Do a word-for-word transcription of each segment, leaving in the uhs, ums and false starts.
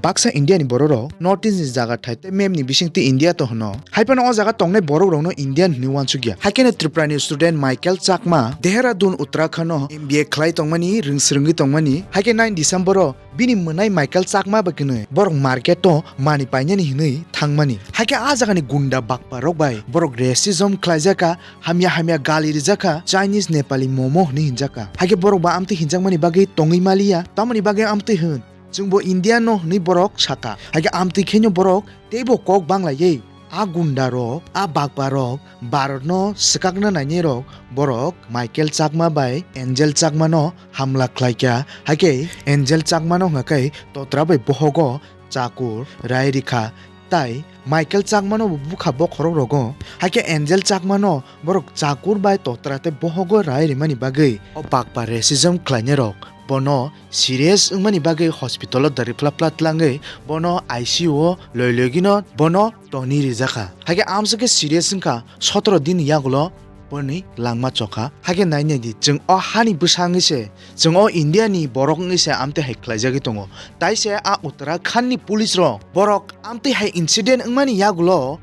Baksa India ni borok rok North East ni jaga thai tei map ni bisingtwi India to hwno. Hai phano o jaga tongnai borok rokno Indian hwnwi uansukya. Hai kheno Tripura ni student Michael Chakma Dehradun Uttarakhand no M B A khlai tongmani, rwng swrwngwi tongmani. Hai khe nine December o bini mwnai Michael Chakma bai kwnwi borok market o mani painani hwnwi thangmani. Hai khe a jagani gunda bakpa rok bai borok racism khlaijaka, hamya hamya gali rijaka, Chinese Nepali momo hwnwi hinjaka. Hai khe borok ba amtwi hinjakmani bagwi tongwi maliya, tamoni bagwi amtwi hwn. Chwngbo Indian no hwnwi borok saka. Hai khe amtwi khenyo borok teibo kok banglaiwi a gunda rok, a bakpa rok, Bharat no swkakna nainai rok borok Michael Chakma bai Angel Chakma no hamla khlaikha. Hai khe Angel Chakma no hwnkha khe totra bai bohogo chakur rai rikha. Tai Michael Chakma no bo bukha bokhorok rogo. Hai khe Angel Chakma no borok chakur bai totra tei bohogo rai rimani bagwi o bakpa racism khlainai rok bono serious wngmani bagwi hospital o dari phla phla tlangwi bono I C U o loi loi gino bono toni rijakha. Hai khe amswk khe serious wngkha, sotoro din yagulo boni langma chokha. Hai khe nai nai di, chwng o hani bwsa wngwi se, chwng o India ni borok wngwi se amtwi hai khlaijagwi tongo. Tai se a Uttarakhand ni police rok borok amtwi hai incident wngmani yagulo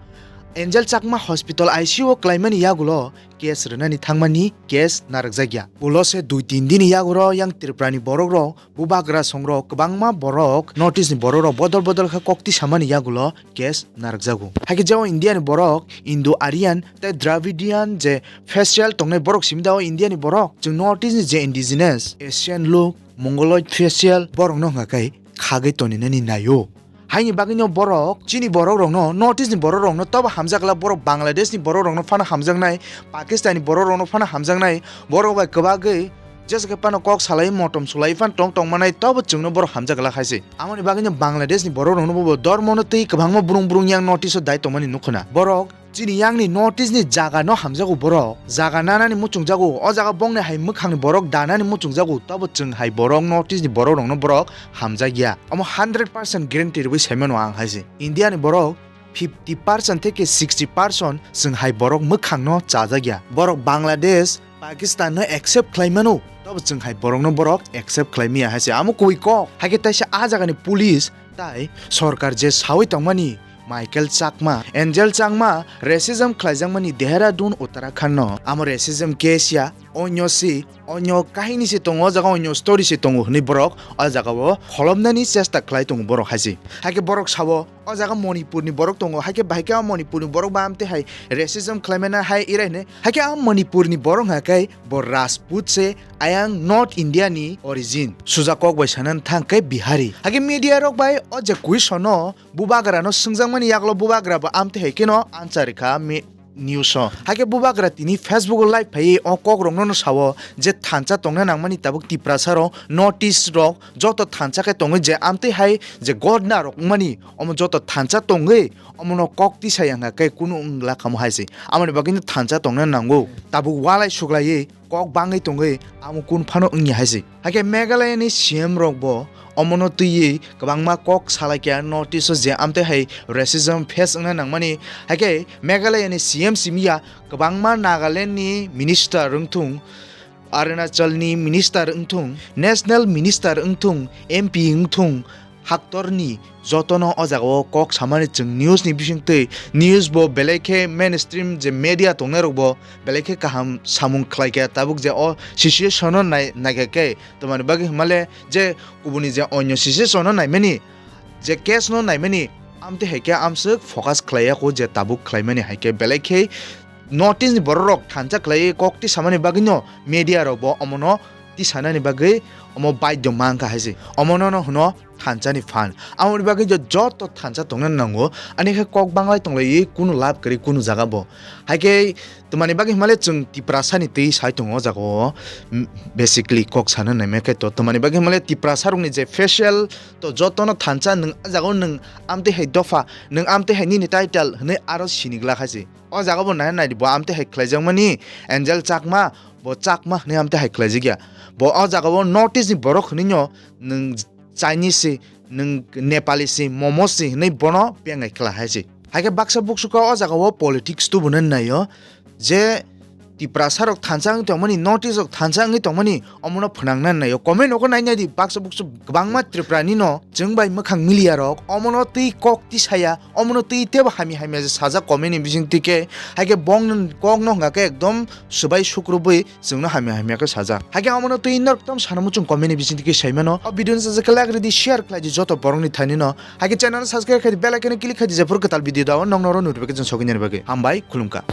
Angel Chakma hospital I C U o klaimani yagulo case rwnani thangmani case narwkjakya. Ulo se dui tin dini yaguro yang Tripura ni borok rok, bubagra songrok, kwbangma borok, North East ni borok rok bodol bodol khe kok tisamani yagulo case narwkjago. Hai khe jao India ni borok Indo Aryan tei Dravidian je facial tongnai borok simi da o India ni borok, chwng North East ni je indigenous Asian look, Mongoloid facial borok no hwnkha khe khagwi toninani naio. Haini bagwino borok, chini borok rokno, North East ni borok rokno tobo hamjakla, borok Bangladesh ni borok rokno phano hamjaknai, Pakistan ni borok rokno phano hamjaknai, borok bai kwbagwi jesa khe phano kok salai, motom sulai phano tong tong manai, tobo chwngno borok hamjakla khaisi. Amoni bagwino Bangladesh ni borok rokno bo dormo no twi kwbangma brung brung yang North East o dai tongmani nukhuna. Borok chini yang ni North East ni jaga no hamjago borok. Jaga nanani muchungjago. O jaga bongni hai mwkhang ni borok danani muchungjago. Tobo chwng hai borok North East ni borok rokno borok hamjakya. Omo hundred percent guarantee rwui saimano ang hai se. India ni borok fifty percent theke sixty percent chwng hai borok mwkhang no chajakya. Borok Bangladesh, Pakistan no accept khlai mano. Tobo chwng hai borok no borok accept khlai miya hai se. Amo kubui kok. Hai khe taisa a jaga ni police tai sorkar je sawi tongmani Michael Chakma, Angel Chakma, racism khlaijakmani Dehradun, Uttarakhand no. Amo racism case ya, onyo si, onyo kahini si tongo, o jaga onyo story si tongo hwnwi borok o jaga o kholopnani chesta khlai tongo borok hai se. Hai khe borok sabo, o jaga Manipur ni borok tongo, hai khe bahai khe o Manipur ni borok ba amtwi hai racism khlaimana hai irai hwnwi. Hai khe o Manipur ni borok hwnka khe bo Rajput se, ayang North India ni origin. Suja kok bai sanani thang khe Bihari. Hai khe media rok bai o je question no bubagra no swngjakmani yagulo bubagra bo amtwi hai kheno answer rikha mi-, news o. Hai khe bubagra tini Facebook o live phaiwi o kok rokno no sao je thansa tongna nangmani tabuk Tiprasa rok, North East rok joto thansa khe tongwi je amtwi hai je godna rok wngmani omo joto thansa tongwi omono kok tisa yang khe kunu wngla kamo hai se. Amoni bagwi no thansa tongna nango. Tabuk walai suglaiwi kok bangwi tongwi amo kun phano wngya hai se. Hai khe Meghalaya ni C M rok bo omono twiwi kwbangma kok salaikha notice o je amtwi hai racism face wngna nangmani. Hai khe Meghalaya ni C M simi ya kwbangma Nagaland ni minister wngthung, Arunachal ni minister wngthung, national minister wngthung, M P wngthung, haktorni jotono o jaga o kok samani chwng news ni bisingtwi, news bo belai khe mainstream je media tongnai rok bo belai khe kaham samung khlai kha, tabuk je o situation no nai-, naikha khe, tamani bagwi hwnmale je kubuni je onyo situation no naimani, je case no naimani, amtwi hai khe amswk focus khlai ya kho je tabuk khlaimani hai khe belai khe notice ni borok rok thansa khlai kok tisamani bagwi no media rok bo omono tisanani bagwi omo baidyo mankha hai se. Omono no hwno thansa ni phan. Amoni bagwi jo-, joto thansa tongna nango. Ani khe kok banglai tonglaiwi kunu lab kwrwi kunu jaga bo. Hai khe tamani bagwi hwnmale chwng Tiprasa ni twi sai tongo o jaga o. M-, basically kok sana naima khe to tamani bagwi hwnmale Tiprasa rokni je facial to jotono thansa nwng a jaga o nwng amtwi hai dopha, nwng amtwi hai nini title hwnwi aro sini glak hai se. O jaga bo nai nai di bo amtwi hai khlaijakmani Angel Chakma, bo Chakma hwnwi amtwi hai khlaijakya. Bo o jaga o notice ni borok hwnwi no nwng Chinese si, nwng Nepali si, momo si hwnwi bono bengai kla hai se. Hai khe baksa buksukha o jaga o politics tubuna naio je Tiprasa rok thansa wngwi tongmani, North East rok thansa wngwi tongmani, omono phwnangna naio. Comment nogo nai nai di, baksa buksu kwbangma Tripura ni no chwng bai mwkhang miliya rok omono twi kok tisaya, omono twi tebo hamya hamya je sajak comment ni bising twi khe, hai khe bong kok no hwnkha khe ekdom swbai sukrubwi chwngno hamya hamya khe sajak. Hai khe omono twi norok tamo sana muchung comment ni bising twi khe saimano. O video no sajak khe like rwdi, share khlai di joto borok ni thani no. Hai khe channel no subscribe khai di, bell icon no click khai di, jephuru kwtal video da o nokno oro notification sogwi nani bagwi. Hambai, khulumkha.